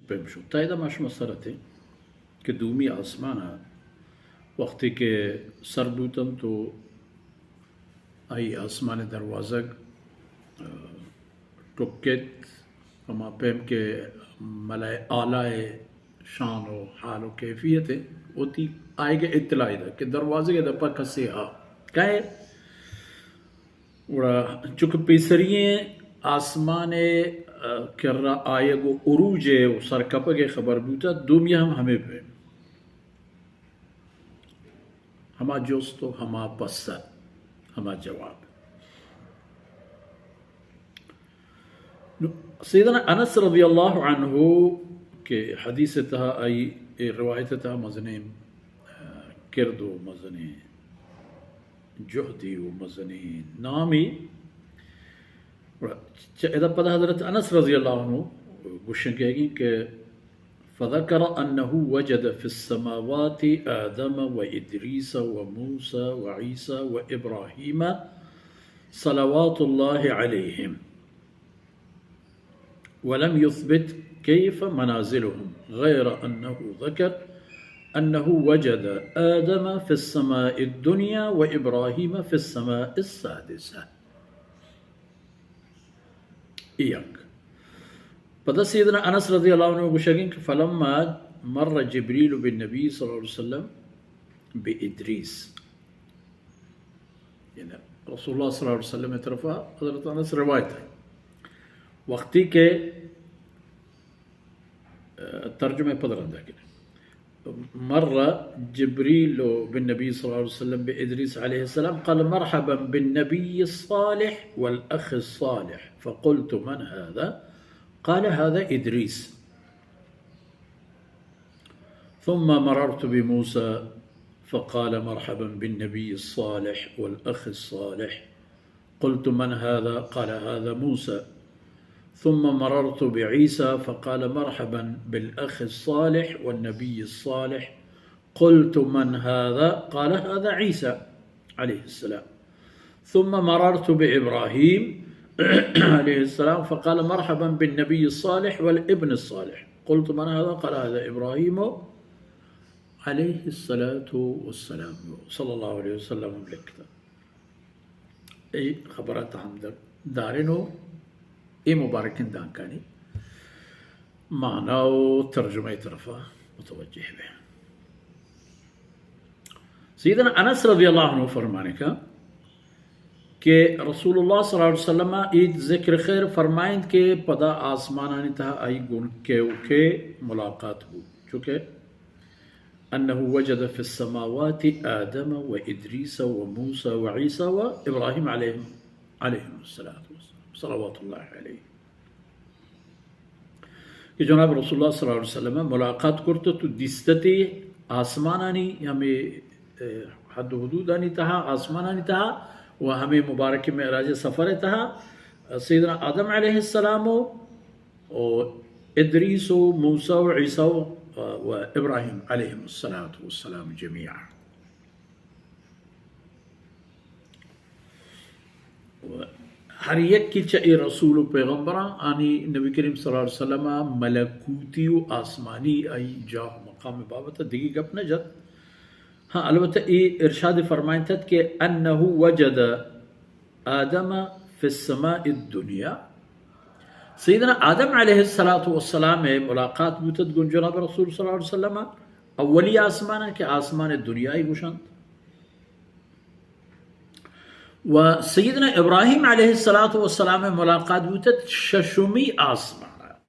پیم شو۔ تا ادا ما شما سر اتیں کہ دومی آسمان ءَ وقتی کہ سر بوتنت و آئی آسمان دروازگ، آ، ٹکت، ہما پیم کہ ملائے اعلیٰ شان و حال و کیفیت وتی آئیگ اطلاع دا کہ دروازگ دپا کسے ہا کئے۔ گڑا چونکہ پیسری ئیں آسمان ءِ، آ، کرا آیگ و عروج ءِ و سرکپگ ءِ خبر بوتہ، دومی ہم ہمے پیم۔ ہما جست و ہما پسہ، ہما جواب۔ نو، سیدنا انس رضی اللہ عنہ کہ حدیث ءِ تہا آئی اے روایت ءِ تہا مزنیں، آ، کرد و مزنیں جہدی و مزنیں نامی۔ گڑا چہ ادا پدا حضرت انس رضی اللہ عنہ گوشگ ئیں کہ فذكر أنه وجد في السماوات آدم وإدريس وموسى وعيسى وإبراهيم صلوات الله عليهم، ولم يثبت كيف منازلهم، غير أنه ذكر أنه وجد آدم في السماء الدنيا وإبراهيم في السماء السادسة. یک۔ پدا سیدنا انس رضی اللہ عنہ گوشگ ئیں کہ فلما مر جبريل بالنبي صلى الله عليه وسلم بإدريس، یعنی رسول اللہ صلی اللہ علیہ وسلم ءِ طرفا حضرت انس روایت ءَ، وقتی کہ، آ، ترجمہ پد رندا کہ مر جبريل بالنبي صلى الله عليه وسلم بإدريس عليه السلام، قال: مرحبا بالنبي الصالح والأخ الصالح. فقلت: من هذا؟ قال: هذا إدريس. ثم مررت بموسى فقال: مرحبا بالنبي الصالح والأخ الصالح. قلت: من هذا؟ قال: هذا موسى. ثم مررت بعيسى فقال: مرحبا بالأخ الصالح والنبي الصالح. قلت: من هذا؟ قال: هذا عيسى عليه السلام. ثم مررت بإبراهيم عليه السلام فقال: مرحبا بالنبي الصالح والابن الصالح. قلت: من هذا؟ قال: هذا إبراهيم عليه الصلاة والسلام، صلى الله عليه وسلم لکتا۔ اے خبرات ہم در دارین و اے مبارکین دانکانی معنی و ترجمہ طرفا متوجہ بیں۔ سیدنا انس رضی اللہ عنہ فرمانے کا کہ رسول اللہ صلی اللہ علیہ وسلم اے ذکر خیر فرمائند کہ پدا آسمانانی تہا آئی گون کے و کے ملاقات بو، چونکہ أنه وجد في السماوات آدم وإدريس وموسى وعيسى وإبراهيم عليهم، عليهم الصلاة والسلام، صلوات الله عليه۔ کہ جناب رسول اللہ صلی اللہ علیہ وسلم ملاقات کرت تو دیستتی آسمانانی ہمے، اے، حد و حدودانی تہا، آسمانانی تہا و ہمے مبارک معراج سفر تہا سیدنا آدم علیہ السلام و و ادریس و موسی و عیسی و، و ابراہیم علیہم الصلاة والسلام جمیعا۔ و ہر یکی چہ اے رسول و پیغمبراں آنی نبی کریم صلی اللہ علیہ وسلم ملکوتی و آسمانی آئی جاہ و مقام بابت دگی گپ نہ جت۔ ہاں، البتہ اے ارشاد فرمائنت کہ انہ وجد آدم فی السماء الدنیا۔ سیدنا آدم علیہ الصلاة والسلام ملاقات بوتت گوں جناب رسول صلی اللہ علیہ وسلم اولی آسمان کہ آسمان دنیای گوشنت۔ و سیدنا ابراہیم علیہ الصلاة والسلام ملاقات بوتت ششمی آسمان۔